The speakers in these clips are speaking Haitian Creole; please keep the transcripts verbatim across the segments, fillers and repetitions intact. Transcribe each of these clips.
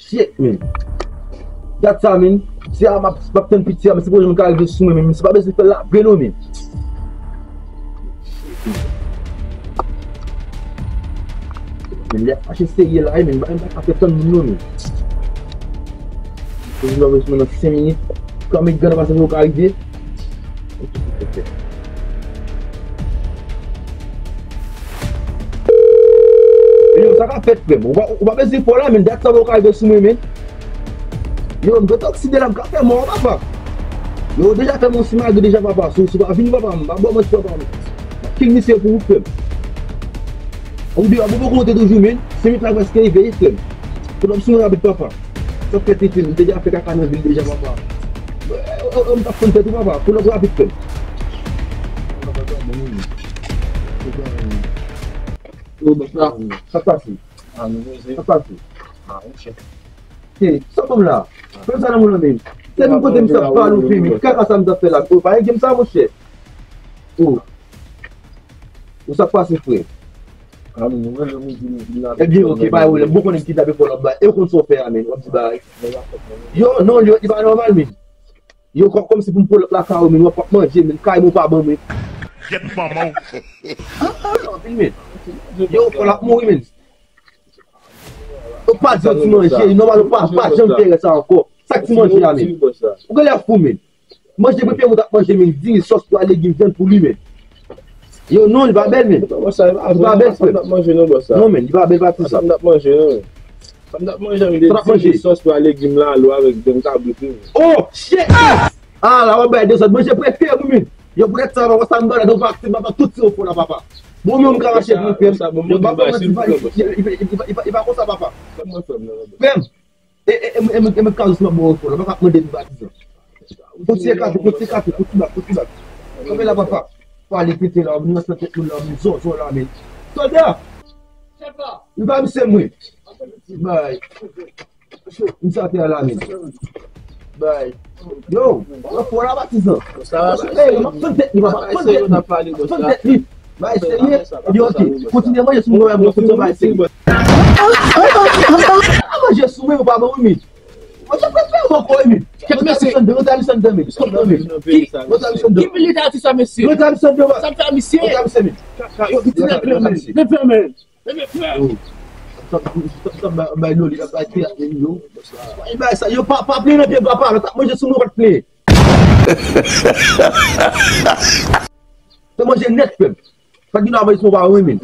Shit, man. Dat sa, man. Se a m ap, m ap tann piti a, men se pwoblèm ka rive sou mwen, men se pa bezwen fè l la vre non, man. Men lè fache serye la, men m pa ka fè tann moun non, men. Se vin nan senk minit. Kan met grenn nan pase pou yo ka rive. Yo, sa k ap fèt, frè m? Ou pa, ou pa bezwen fò la, men dat sa yo ka rive sou mwen, men. Yo, m detokside la, m ka fè mò, papa. Yo, deja fè m yon simagri deja, papa. Si, si w pa vini, papa, m pa ba w manti, papa. M ap kill misye pou ou, frè m. Ou di, a, bon, bon, kote toujou, men. Senk minit la prèske rive, frè m. Pull up sou mwen rapid, papa. Sa fè tete, m te deja fè kaka nan vil deja, papa. Yo, yo, yo, m t ap konn tèt ou, papa. Pull up rapid, frè m. Yo, bòs la, sa k pase? Ah, nou poze. Sa k pase? Ah, monchè. Hey, sa banm la? Fè sa nan moun nan menm. Se nou kote m sa pale ou fè, men kaka sa m t ap fè la. Oh, pa gen sa, monchè. Oh. Ou sa k pase, frè? Ah, men nou wè, nou di nou vin la. Ebyen, ok, pa gen pwoblèm. Bon, konnen ki t ap fè l ap bay. E ou konn sa w fè a, men. W ap di bay. Yo, non, yo, li pa nòmal, men. Yo, kò-, kòmsi pou m pull up lakay ou, men w ap, w ap manje, men kay mwen ou pa ban mwen. Gyèt manman w. Ah, ah, non, anpil, men. Yo, fò l ap mouri, men. Ou pa di yon ti manje, nòmal ou pa, pa janm fè sa ankò. Sa k ti manje a, men? Ou genlè fou, men. Manje prefere mwen t ap manje, men, diri, sòs, pwa, legim, vyann pou li, men. Yo, non, li pa bèl, men. Li pa bèl, frè. Non, men, li pa bèl pa ti sa. Sa m t ap manje, non. Sa m t ap manje, m te di sòs pou legim la, lò avèk vyann kabrit, wi. Oh, shit! Ah, la, w ap bay dezòd. Manje prefere m, wi. Yo, poutèt sa, papa, sa m ba la, donk, pa aksepte, papa, tout ti ofò la, papa. Bon, men, m ka mache pou frè m. Yo, papa, mwen di, pa, li pa konsa, papa. Frè m, e, e, e, e, e, mwen ka jis m ap ba w ofò la, m pa ka mande m patizan. Kontinye kafe, kontinye kafe, kontinye bak, kontinye bak. Kanpe la, papa. Pale pete la, w ap vin ranse nan tèt moun la, w ap vin zòzò la, men. Sòlda! Li pa misye mwen. Bay. Misye atè a la, men. Bay. Yo, yo, fò la, patizan. Ey, m ap fann tèt li, papa. Fann tèt li. Fann tèt li. Bay, serye. Ebyen, ok. Kontinye manje sou mwen, mwen kontinye bay, serye. Manje sou mwen, papa, mwen, men. Mwen te prefere mwen kò, men. Kèt mesye. Reta misye anndan, reta misye anndan, men. Stop, men. Reta misye anndan. Ki militè ti sa, mesye? Reta misye anndan, men. Sa fè misye? Reta misye, men. Yo, ki ti nèg la, men. Leve men. Leve frè. Yo. Sa, sa, sa, bay, bay, Loli, bay, teyat, men, yo. Bay, bay, sa, yo, pa, pa plenyen nan pye, papa, lòt ap manje sou mwen, pa t plenyen. Se manje nèt, frè m. Sa ki nan avans mwen pa renmen.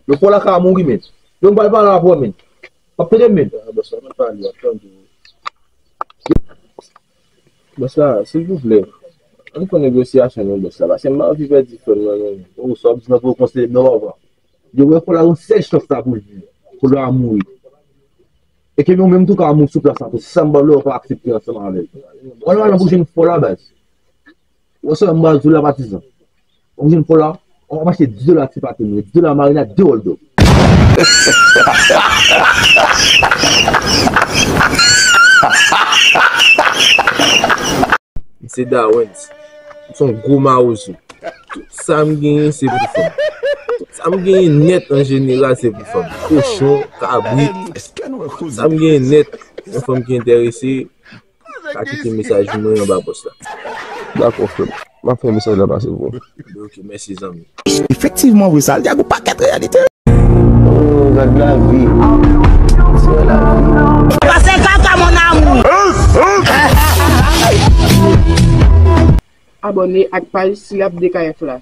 Yo fò lakay a mouri, men. Yo, m pral pale avè w, men. W ap tande m, men. Ah, bòs la, mwen pale, w ap tande. Bòs la, silvouplè, ann fè yon negosyasyon, non, bòs la, paske m pa anvi pèdi frè m nan, non. Ou sa w ap di nan pou yo konsidere m nan, papa. Yo, wè, fò l a yon sèl chans la pou l viv. Fò l a mouri. E ke nou menm tou ka mouri sou plas la tou. Si sa m ba w la, w pa aksepte ansanm avè l. Wè, wè, nan pou jwenn fò la, baz. Wè sa m pral di w la, patizan. Ou jwenn fò la, w ap achte dis dola ti patron, dis dola marinad, de hold up. M se Dawens. M se yon gwo mawozo. Tout sa m genyen, se pou fanm. Tout sa m genyen nèt, an jeneral, se pou fanm. Kochon, kabrit. Tout sa m genyen nèt, yon fanm ki enterese, ka kite mesaj mwen anba pòs la. Dakò, frè m. M ap fè mesaj la pase pou ou. Ok, mèsi, zanmi. Efektivman vre, sa al di ak yon pakèt reyalite. Oh, gad lavi. Pase kaka, mon amour. Abòne ak paj Silab D K F la.